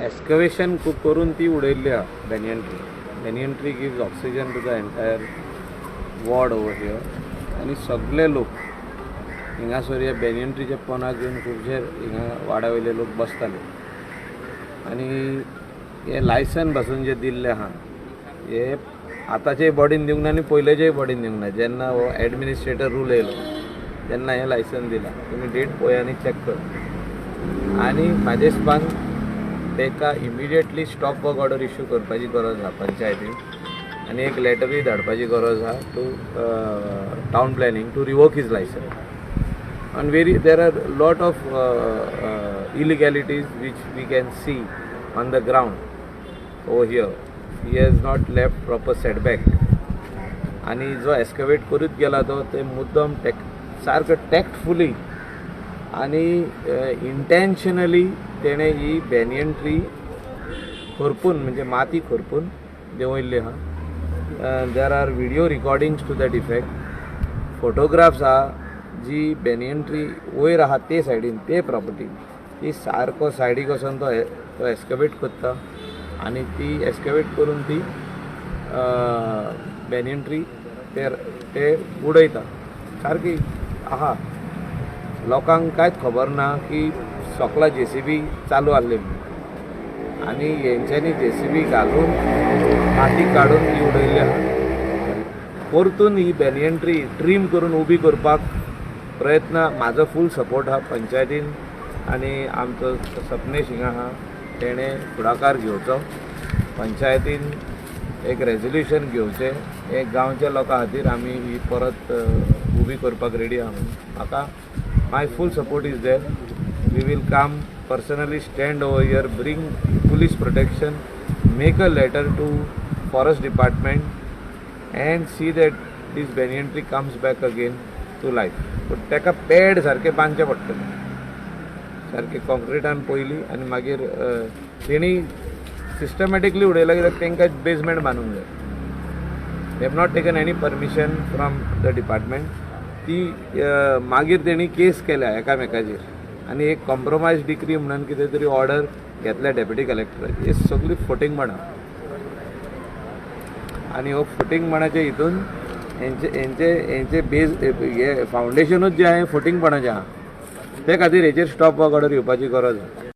एस्कवेशन खूब करून ती उडयल्ली आहा banyan tree. Banyan tree gives oxygen to the entire ward over here. आनी सगळे लोक हिंगासर ह्या बॅनियन ट्रीच्या पोनाक येवन खुबशे हिंगा वाड्या वयले लोक बसताले. आनी हे लायसन पासून जे दिल्लें आहा हे आतांच्याय बॉडीन दिवंक ना आनी पयलेच्याय बॉडीन दिवंक ना. जेन्ना हो एडमिनिस्ट्रेटर रूल येयलो तेन्ना हें लायसन दिलां. तुमी डेट पळय आनी चॅक कर. आनी म्हाजे हिसपान ताका immediately stop work order issue करपाची गरज आहा पंचायतीन आनी एक लेटरूय धाडपाची गरज आहा to town planning to revoke his licence. And very there are lot of illegalities which we can see on the ground over here. He has not left proper setback. आणि जो एस्कवेट करीत गेला तो ते मुद्दम टेक सारको टॅक्टफुली आनी इंटेन्शनली तेणें ही बॅनियन ट्री खरपून, म्हणजे माती खरपून देंवयल्ली आहा. There are video recordings to that effect. Photographs आहा. जी बॅनियन ट्री वयर आहा ते सायडीन, ते प्रॉपर्टीन, ती सारको सायडीक वचोन तो एस्कवेट करता आनी ती एस्कवेट करून ती बॅनियन ट्री ते ते उडयता. सारकी आहा. लोकांक कांयच खबर ना की सकला जेसीबी चालू आहली म्हणून आनी हेंच्यांनी जेसीबी घालून माती काडून ती उडयल्ली आहा. परतून ही बॅनियन ट्री ट्रीम करून उबी करपाक प्रयत्न, म्हाजो फूल सपोर्ट आहा. पंचायतीन आनी आमचो सपनेश हिंगा आहा, तेणें फुडाकार घेवचो. पंचायतीन एक रेजोल्युशन घेवचें हे गांवच्या लोकां खातीर. आमी ही परत उबी करपाक रेडी आहा म्हणून म्हाका my full support is there. We will come personally, stand over here, bring police protection, make a letter to forest department and see that this banyan tree comes back again to life. पूण ताका pad सारकें बांदचें पडटलें, सारकें कॉन्क्रिटान पयलीं आनी मागीर तेणी systematically उडयलां, कित्याक तांकां बेजमेंट बांदूंक जाय. They have not taken any permission from the department. ती मागीर तेणी केस केल्या एकामेकाचेर आनी एक कॉम्प्रोमायज डिक्री म्हणून कितें तरी ऑर्डर घेतल्या डेप्युटी कलेक्टराची. ही सगळी फटींगपणां आनी हो फटींगपणाच्या हितून हेंचे बेज हे फावंडेशनूच जें आहा, फटींगपणाचें आहा. ते खातीर हेचेर स्टॉप वर्क ऑर्डर येवपाची गरज आहा.